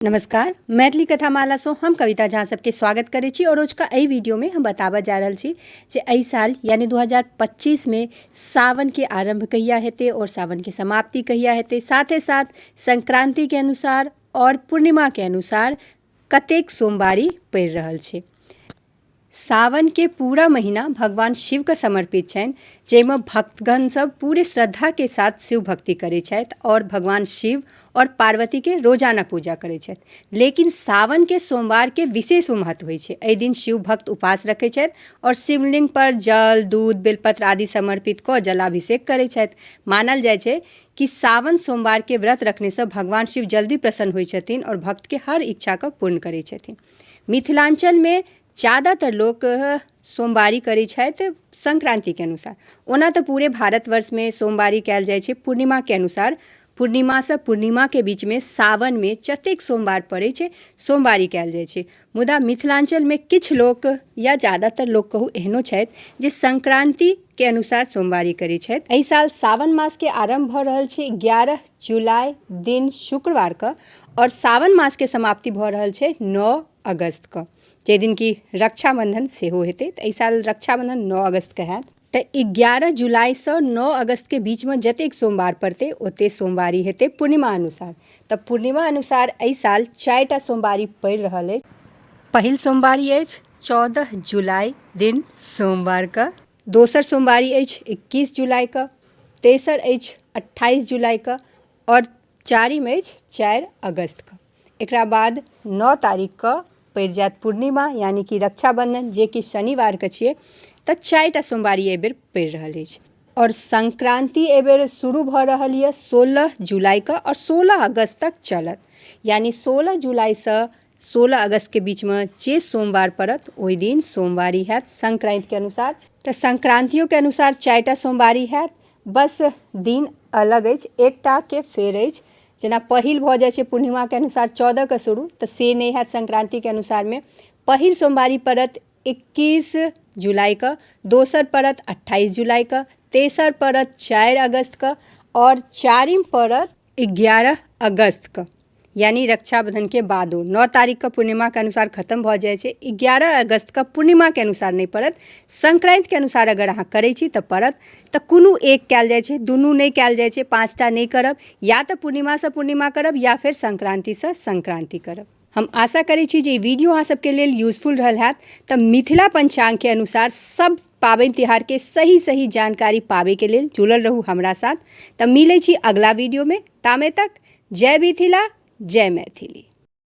नमस्कार, मैथिली कथामाला सँ हम कविता झा सबके स्वागत करै छी और रोजका एहि वीडियो में हम बताबऽ जा रहल छी जे एहि साल यानी 2025 में सावन के आरंभ कहिया हेतै और सावन के समाप्ति कहिया हेतै, साथे साथ संक्रांति के अनुसार और पूर्णिमा के अनुसार कतेक सोमवारी पड़ि रहल छै। सावन के पूरा महीना भगवान शिव के समर्पित छनि, जाहिमे भक्तगण सब पूरे श्रद्धा के साथ शिव भक्ति करै छथि और भगवान शिव और पार्वती के रोजाना पूजा करै छथि। लेकिन सावन के सोमवार के विशेष महत्व होइ छै। एहि दिन शिव भक्त उपास रखै छथि और शिवलिंग पर जल, दूध, बेलपत्र आदि समर्पित कऽ जलाभिषेक करै छथि। मानल जाइ छै कि सावन सोमवार के व्रत रखने सँ भगवान शिव जल्दी प्रसन्न होइ छथिन और भक्त के हर इच्छा के पूर्ण करै छथिन। मिथिलाञ्चलमे ज्यादातर लोक सोमवारी करै छथि संक्रान्तिके अनुसार। ओना तऽ पूरे भारतवर्षमे सोमवारी कयल जाइ छै पूर्णिमाके अनुसार। पूर्णिमासँ पूर्णिमाके बीचमे सावनमे जतेक सोमवार पड़ै छै सोमवारी कयल जाइ छै। मुदा मिथिलाञ्चलमे किछु लोक या ज्यादातर लोक कहू एहनो छथि जे संक्रान्तिके अनुसार सोमवारी करै छथि। एहि साल सावन मासके आरम्भ भऽ रहल छै 11 जुलाई दिन शुक्रवारके आओर सावन मासके समाप्ति भऽ रहल छै 9 अगस्तके, जाहि दिन कि रक्षाबन्धन सेहो हेतै। तऽ एहि साल रक्षाबन्धन 9 अगस्तके हैत। तऽ 11 जुलाइसँ 9 अगस्तके बीचमे जतेक सोमवार पड़तै ओतेक सोमवारी हेतै पूर्णिमा अनुसार। तऽ पूर्णिमा अनुसार एहि साल 4टा सोमवारी पड़ि रहल अछि। पहिल सोमवारी अछि 14 जुलाई दिन सोमवारके, दोसर सोमवारी अछि 21 जुलाइके, तेसर अछि 28 जुलाइके आओर चारिम अछि 4 अगस्तके। एकरा बाद 9 तारीखके पड़ि जायत पूर्णिमा यानी कि रक्षाबन्धन, जेकि शनिवारके छियै। तऽ 4टा सोमवारी एहिबेर पड़ि रहल अछि। आओर संक्रान्ति एहिबेर शुरू भऽ रहल यऽ 16 जुलाइके आओर 16 अगस्त तक चलत, यानी 16 जुलाइसँ 16 अगस्तके बीचमे जे सोमवार पड़त ओहि दिन सोमवारी हैत संक्रान्तिके अनुसार। तऽ संक्रान्तियोके अनुसार 4टा सोमवारी हैत, बस दिन अलग अछि, एकटाके फेर अछि। जेना पहिल भऽ जाइ छै पूर्णिमाके अनुसार 14के शुरू, तऽ से नहि हैत संक्रान्तिके अनुसारमे। पहिल सोमवारी पड़त 21 जुलाइके, दोसर पड़त 28 जुलाइके, तेसर पड़त 4 अगस्तके आओर चारिम पड़त 11 अगस्तके, यानी रक्षाबंधनके बादो 9 तारीखके पूर्णिमाके अनुसार खत्म भऽ जाइ छै। 11 अगस्तके पूर्णिमाके अनुसार नहि पड़त, संक्रान्तिके अनुसार अगर अहाँ करै छी तऽ पड़त। तऽ कोनो एक कयल जाइ छै, दुनू नहि कयल जाइ छै। 5टा नहि करब, या तऽ पूर्णिमासँ पूर्णिमा करब या फेर संक्रान्तिसँ संक्रान्ति करब। हम आशा करै छी जे ई वीडियो अहाँ सबके लेल यूजफुल रहल हैत। तऽ मिथिला पंचांगके अनुसार सब पाबनि तिहारके सही सही जानकारी पाबैके लेल जुड़ल रहू हमरा साथ। तऽ मिलै छी अगला वीडियोमे, तामे तक जय मिथिला, जय मैथिली।